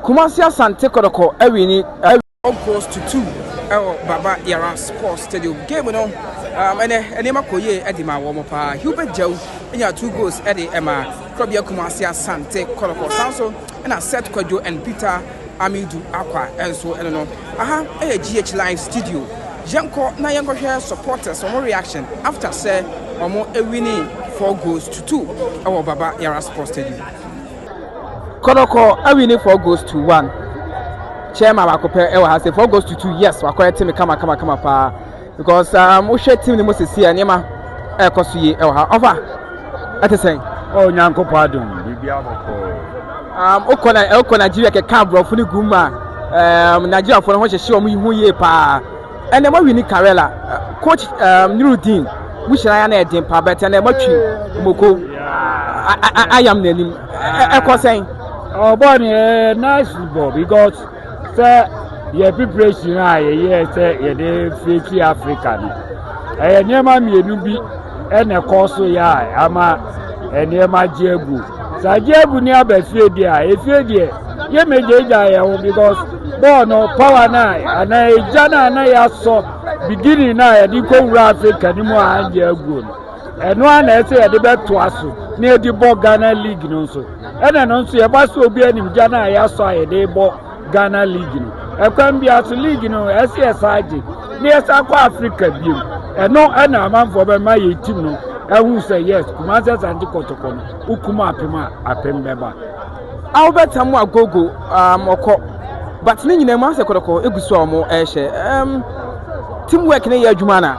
Kumasi Asante Kɔtɔkɔ awin 4 goals to 2 ɛwɔ Baba Yara Sports Stadium. Game no ɛnɛ nneɛma kɔ yie ɛde ma wɔn paa. Hubert Gyau nya two goals ɛde ɛma Krɔbea Kumasi Asante Kɔtɔkɔ. San so ɛna Seth Kwadwo and Peter Amidu Akwa ɛnso ɛno no. Aha ɛyɛ GH Live Studio. Yɛnkɔ na yɛnkɔhwɛ supporters wɔn reaction after sɛ wɔn ewin 4 goals to 2 ɛwɔ Baba Yara Sports Stadium. Kɔtɔkɔ awin 4 goals to 1. Chairman baako pɛ ɛwɔ ha sɛ 4 goals to 2. Yes, wakɔyɛ team kama kama kama paa because wohwɛ team ne mu sisi a, nneɛma ɛrekɔ so yie ɛwɔ ha. Ɔfa ɛte sɛn? Ɔ Nyankopɔn adom, biribi abɔkɔ. Wokɔ na ɛwokɔ Nigeria kɛka aborɔfo no gu mu a, Nigeriafoɔ no ho hyehyɛ wɔn ho yie paa. Ɛnna mo win Karela, coach Nurudin wuhyira ya na ɛden paa bɛtɛ ɛnna mo atwi moko ayam n'anim ɛkɔ sɛn? Ɔbɔ ne yɛ nice ball because sɛ yɛ preparation a yɛyɛ sɛ yɛde face Africa no, ɛyɛ nneɛma mmienu bi ɛna ɛkɔ so yɛ a ama nneɛma gye agu. Sɛ agye agu ne aba fie deɛ a, efie deɛ yɛmɛgyagya yɛn ho because bɔɔl no power no a anaa egya no a na yɛasɔ beginning no a yɛde kɔwura Africa no mu a agye aguo no, ɛno a na ɛsɛ yɛde bɛtoa so na yɛde bɔ Ghana League no nso. Ɛna no nso yɛba sɛ obi anim gya no a yɛasɔ a yɛde bɔ Ghana League no, ɛkwan bia so league no ɛsɛ yɛsa agye na yɛsa kɔ Africa biom. Ɛno ɛna amanfoɔ bɛma yɛ team no ɛhu sɛ yes, Kumasi Asante Kɔtɔkɔ no, wokum apem a, apem bɛba. Albert Amoagogo ɔkɔ but ne nyinaa mu asɛ Kɔtɔkɔ egu so a wɔn ɛrehyɛ teamwork ne yɛ adwuma na.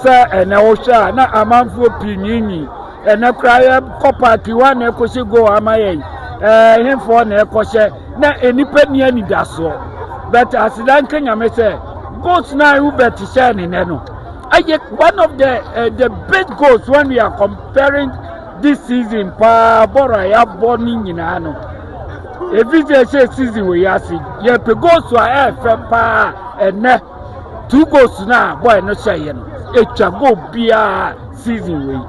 Sɛ ɛnɛ wohwɛ a, na amanfoɔ pii nwiinwii. Ɛnɛ koraa yɛkɔ park wa na ɛkɔhyɛ goal ama yɛn hemfoɔ na ɛkɔhyɛ na nnipa ni anidasoɔ, but aseda nka Nyame sɛ goals na Hubert hyɛ ne nɛ no ɛyɛ one of the best goals when we are comparing this season paa. Bɔɔl a yɛabɔ ne nyinaa no, efi sɛ ɛhyɛ season wɔ yi ase, yɛpɛ goals a ɛɛfɛ paa. Ɛnɛ two goals na boy no hyɛ yɛ no, etwa goal biara season wɔ yi.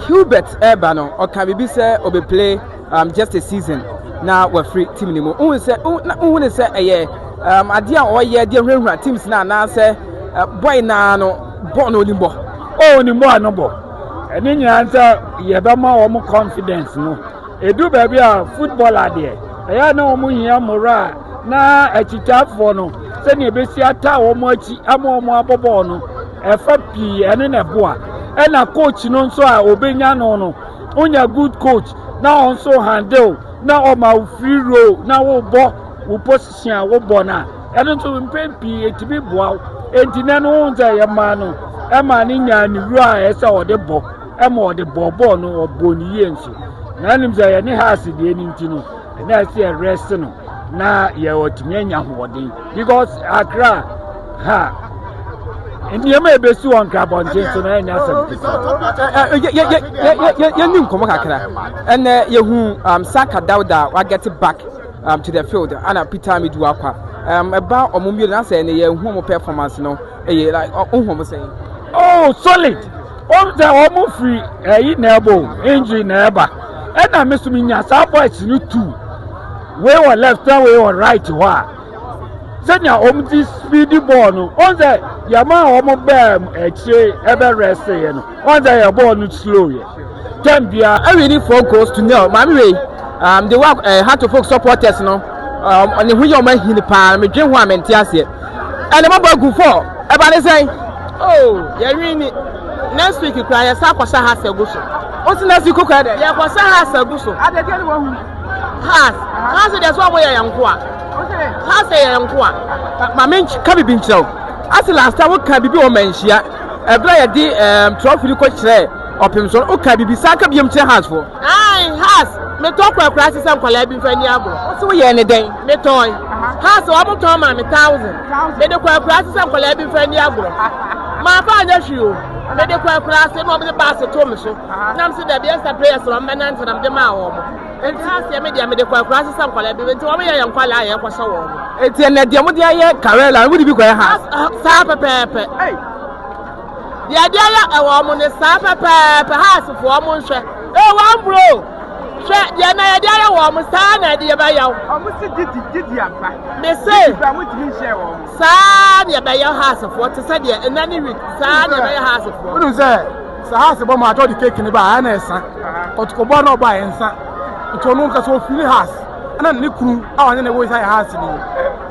Hubert ɛɛba no, ɔka biribi sɛ ɔbɛ play just a season na wafiri team ne mu. Nhun sɛ nhun ne sɛ ɛyɛ adeɛ a ɔyɛ de ahurahura teams na anaasɛ boy naa no bɔɔl na onim bɔ? Ɔ onim bɔ ano bɔ. Ɛne nyinaa sɛ yɛbɛma wɔn confidence no edu baabi a football adeɛ ɛyɛ na wɔn hia moral na akyitaafoɔ no sɛnea ebesi ata wɔn akyi ama wɔn abɔ bɔɔl no ɛfa pii. Ɛne na ɛboa. Ɛna coach no nso a obenya no, wonya good coach na ɔn nso handle na ɔma wo free role na wobɔ wo position a wobɔ no a, ɛno nso mpɛn pii etumi boa wo. Enti nɛ no wohu sɛ yɛmaa no ɛma ne nyaa ne wura a ɛsɛ ɔde bɔ ɛma ɔde bɔ bɔɔl no, ɔbɔ ne yie nso. Na ɛnim sɛ yɛne Hearts deɛ no nti no, ɛna ɛsɛ yɛ rest no na yɛwɔtumi anya ahoɔden because Accra ha, nneɛma a ebesi wɔ nkrabɔnten so no ɛnyɛ asɛm ketewa. Yɛni nkɔmɔ kakra. Ɛnɛ yɛhu Saka Dauda wa get back to the field ana Peter Amidu Akwa ɛba ɔmo mmienu na sɛ ɛnɛ yɛhu ɔmo performance no ɛyɛ like ɔhu ɔmo sɛn? Oh, solid. Wɔn sɛ wɔn firi ɛyi na ɛbɔ injury na ɛba, ɛna mi so mi nya saa boys no two wei wɔ left na wei wɔ right hɔ a, sɛnea wɔn ti speedy ball no, wɔn sɛ yɛma a wɔn bɛɛ akyire ɛbɛ rest yɛ no, wɔn sɛ yɛ ball no slow yɛ time biara. Ɛwin 4 goals to 0. Maame wei the work Hearts of Oak supporters no ne ho yɛ ɔmo ahini paa. Medwe ho a mente aseɛ. Ɛna mo bɔ agu four, ɛba ne sɛn? Oh, yɛwin ni next week kura yɛsa akɔhyɛ Hearts agu so. O si next week kura dɛ? Yɛkɔhyɛ Hearts agu so. Adeɛ ne wɔn hu. Hearts deɛ sɛ ɔmo yɛ yɛn nko a, Hearts yɛ yɛn nko a. Maame, ka bibi nkyerɛw ase. Last time woka bibi wɔ manhyia ɛberɛ a yɛde trophy no kɔkyerɛ ɔpem so, woka bibi saa ka biam kyerɛ Hearts fo. Ayi, Hearts metɔ kurakura sisɛ nkɔlaa bi nfa ni agorɔ. Wosi woyɛ ne dɛn? Metɔn Hearts, wɔn tɔn maa me 1,000, mede kurakura sisɛ nkɔlaa bi nfa ni agorɔ. Maa fa anya hwee o, mede kurakura ase na wɔn de baasi to me so nam si dɛbi ɛsɛ players na wɔn bɛ nante na mede maa wɔn. Nti aseɛ me deɛ mede kurakura sisɛ nkɔlaa bi nti wɔn yɛ yɛn nkɔlaa a yɛkɔhyɛ wɔn. Eti ɛnɛ deɛ mo de ayɛ Karela, mo de bi kɔyɛ Hearts? Saa pɛpɛɛpɛ. Deɛ deɛ yɛ ɛwɔ ɔmo ne saa pɛpɛɛpɛ. Heartsfoɔ, ɔmo nhwɛ ee, wɔn bro. Hwɛ deɛ na yɛde ayɛ wɔn saa na yɛde yɛbɛyɛ wo. Ɔmo si didi didi ampa. Mese. Didi ba mo tumi nhyɛ wɔn. Saa na yɛbɛyɛ Heartsfoɔ te sɛ deɛ ɛnɛ ne week saa na yɛbɛyɛ Heartsfoɔ. Wonim sɛ sɛ Hearts bɔ match ɔde cake ne ba a ɛna ɛsa. Kɔtɔkɔ bɔ na ɔba a ɛnsa. Nti ɔno nkasa ofiri Hearts ɛna ne kunu a ɔne ne wo yɛ Hearts ni.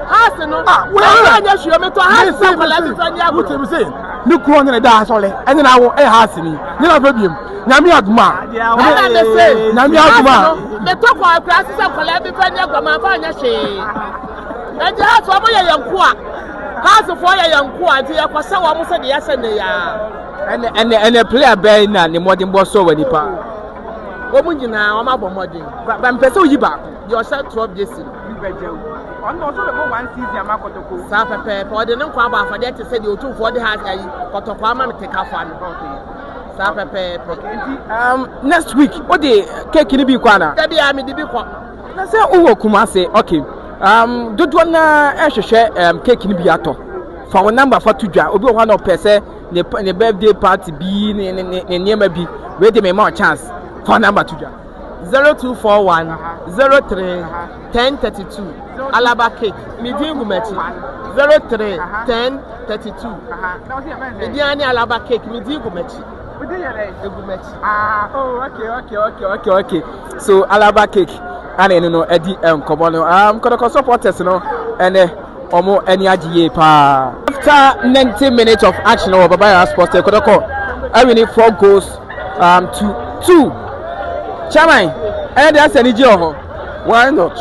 Hearts no. Ah, wo yɛ nyɛ hwee metɔ Hearts sɛ nkɔla bi fɛ ni agorɔ. Wote mi se ne kunu ɔne ne da asɔre ɛne na awo ɛyɛ Hearts ni. Ne na fɛ biem. Nyame adum a. Ɛna me se. Nyame adum a. Metɔ kɔ akura sisɛ nkɔla bi fɛ ni agorɔ ma nfa nyɛ hwee. Nti Hearts wɔn yɛ yɛn nkoa. Hearts foɔ yɛ yɛn nkoa nti yɛkɔhyɛ wɔn sɛ deɛ yɛhyɛ ne yaa. Ɛnɛ ɛnɛ ɛnɛ player bɛn na ne mmɔdenbɔ sɔ wɔ nipa. Wɔn nyinaa wɔn abɔ mmɔden. Ba mpɛ sɛ oyi baako. Deɛ ɔhyɛ 12 jersey no. Ɔno ɔsɔ bɛbɔ one season ama Kɔtɔkɔ. Saa pɛpɛɛpɛ ɔde ne nkwa abɔ afɔdeɛ te sɛ deɛ Otumfoɔ de ha ayi Kɔtɔkɔ ama no kekafa no. Saa pɛpɛɛpɛ. Nti next week o de cake ni bi kɔ ana? Dabi a mede bi kɔ. Na sɛ wowɔ Kumase okay dodoɔ naa ɛhwehwɛ cake ni bi atɔ. Fa wo number fa to dwa. Obi wɔ hɔ a na ɔpɛ sɛ ne ne birthday party bi ne ne ne nneɛma bi. Wei de mema wo chance. Fa number to dwa. 0241 03 1032 Alaba cake. Me din gu m'akyi. 03 10 32. Me din ane Alaba cake. Me din gu m'akyi. Egu m'akyi. Ah, oh, okay, okay, okay, okay, okay. So Alaba cake ana ɛno no ɛdi nkɔmɔ no. Kɔtɔkɔ supporters no ɛnɛ wɔn ani agye yie paa. After 90 minutes of action wɔ Baba Yara Sports Stadium, Kɔtɔkɔ awini 4 goals to 2. Chairman, ɛyɛ de asɛ anigye wɔ hɔ. Why not?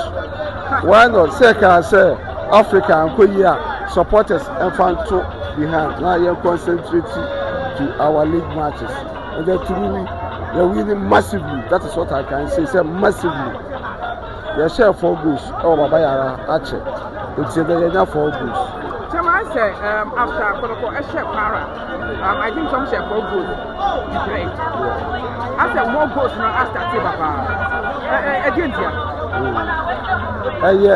Why not? Sɛ kaa sɛ Africa ankɔ yi a supporters ɛmfa nto behind na yɛn concentrate to our league matches. And then to me, yɛ winning massively. That is what I can say. Sɛ massively. Yɛhyɛɛ 4 goals ɛwɔ Baba Yara akyɛ. Nti ɛdɛ yɛnya 4 goals. Chairman sɛ after Kɔtɔkɔ ɛhyɛ Kwara, I think some hyɛ 4 goals to 3. Asɛ more goals na asate papa. Ɛdeɛ ntia. Ɛyɛ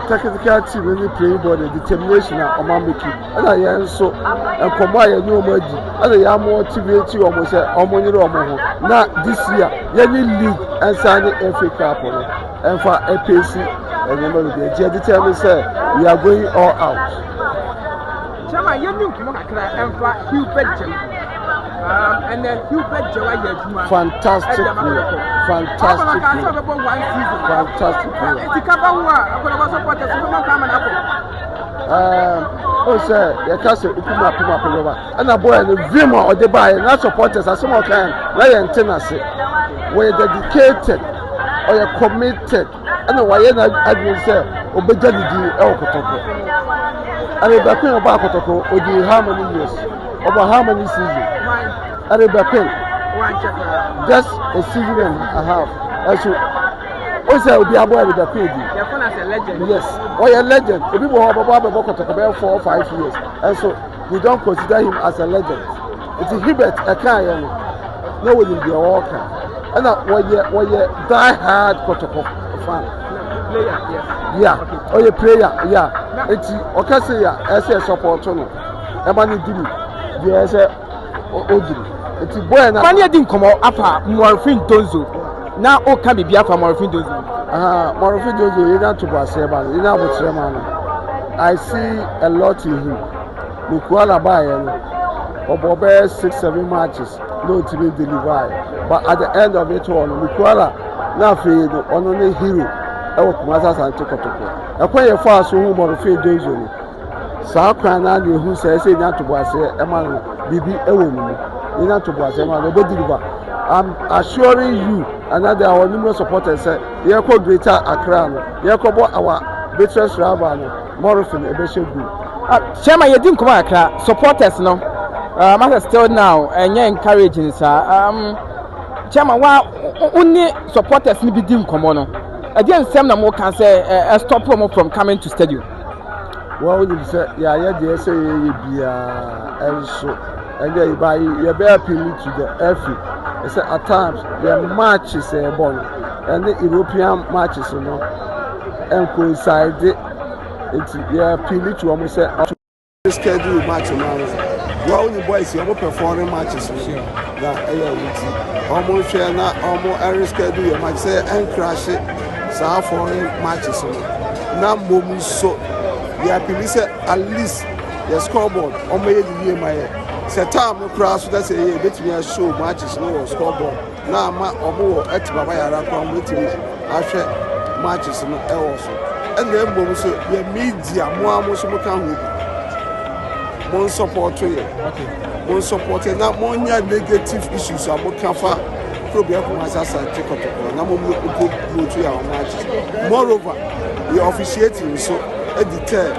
technical team ne playing body determination a ɔma make ɛna yɛn nso nkɔmɔ a yɛne wɔn adi ɛna yɛn amotivate wɔn sɛ wɔn nyere wɔn ho na this year yɛne league ɛnsa ne FA Cup no ɛnfa ɛpɛsi nneɛma bebree nti yɛde kyerɛ mi sɛ we are going all out. Chairman, yɛn ni nkɔmɔ kakra ɛnfa Hubert Gyau. Ɛnɛ Hubert Gyau ayɛ adwuma. Fantastic player. Fantastic player. Fantastic player. Eti kaba wo a akɔlɔbɔ supporters fún mɔ kama n'akɔ. O sɛ yɛka sɛ okum apem apem ba ɛna bɔyɛ no vim a ɔde baayɛ na supporters asɛm a ɔka yɛn na yɛn te n'ase wɔyɛ dedicated ɔyɛ committed ɛna wɔayɛ n'adwene sɛ ɔbɛgya ne din ɛwɔ Kɔtɔkɔ. Ɛna Bɛkwen ɔbaa Kɔtɔkɔ odi how many years ɔbɔ how many season ɛna Bɛkwen just a season and a half ɛso o sɛ obi abɔ ɛna Bɛkwen di yes ɔyɛ legend obi bɔ hɔ ɔbɛbɔ abɛbɔ Kɔtɔkɔ bɛyɛ 4 or 5 years ɛnso we don't consider him as a legend. Nti Hubert ɛka yɛ no na wɔnim deɛ ɔɔka ɛna wɔyɛ die hard Kɔtɔkɔ fan. Yeah, ɔyɛ player yeah. Nti ɔka sɛ yɛ ɛsɛ support no ɛma ne duru deɛ ɛsɛ ɔduru nti boy na. Mani edi nkɔmɔ afa Morifing Donzo na ɔka biribi afa Morifing Donzo. Morifing Donzo yɛn ato bɔ aseɛ ba no yɛn abotire ma no I see a lot in him. Mukuala baayɛ no ɔbɔ bɛyɛ 6-7 matches na ɔntumi deliver but at the end of it all no Mukuala na afei no ɔno ne hero ɛwɔ Kumasi Asante Kɔtɔkɔ. Ɛkwan yɛ fa so hu Morifing Donzo no saa kwan na na ehu sɛ ɛsɛ nya ntobo aseɛ ɛma no biribi ɛwɔ ne mu nya ntobo aseɛ ɛma no ɔbɛ deliver. I'm assuring you another our numerous supporters sɛ yɛkɔ Greater Accra no yɛkɔ bɔ our biggest rival no Morifing ɛbɛhyɛ goal. Chairman, yɛdi nkɔmɔ kakra supporters no as still now ɛnyɛ encouraging saa. Chairman, wa wo ne supporters no bi di nkɔmɔ no ɛdeɛ nsɛm na mo ka sɛ ɛ stop wɔn from coming to stadium. Wɔn nim sɛ yɛayɛ deɛ sɛ yɛyɛ biara ɛnso ɛnyɛ yɛba yɛbɛ appeal to the FA ɛsɛ at times yɛ matches ɛbɔ no ɛne European matches no ɛncoincide nti yɛ appeal to wɔn sɛ schedule match ma no wɔn ni boys yɛ wɔn pɛ foreign matches no. Na ɛyɛ ɛno nti wɔn nhwɛ na wɔn ɛreschedule yɛ match sɛ ɛnkrahye saa foreign matches no. Na mmom nso yɛ appeal sɛ at least yɛ scoreboard wɔn yɛ ne yie ma yɛ sɛ time no koraa so na sɛ yɛ ebetumi ashow matches no wɔ scoreboard na ama wɔn wɔ ɛte Baba Yara koraa wɔn betumi ahwɛ matches no ɛwɔ so. Ɛna mmom nso yɛ media, mo a mo nso mo ka ho bi, mo nsupport yɛ, mo nsupport yɛ na mo nya negative issues a mo ka fa kuro bi Kumasi Asante Kɔtɔkɔ na mo mo promote yɛ our matches. Moreover, yɛ officiating nso deter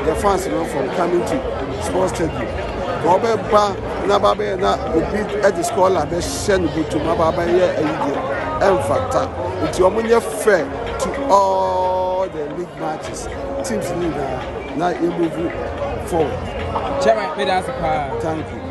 the fans no from coming to sports stadium. Ka ɔbɛba na ba bɛyɛ na obi de scholar bɛhyɛ ne bɔtɔm aba bɛyɛ ɛyi deɛ, ɛmfata. Nti wɔn nyɛ fair to all the league matches teams ni nyinaa na yɛ move forward. Chairman, meda ase paa. Thank you.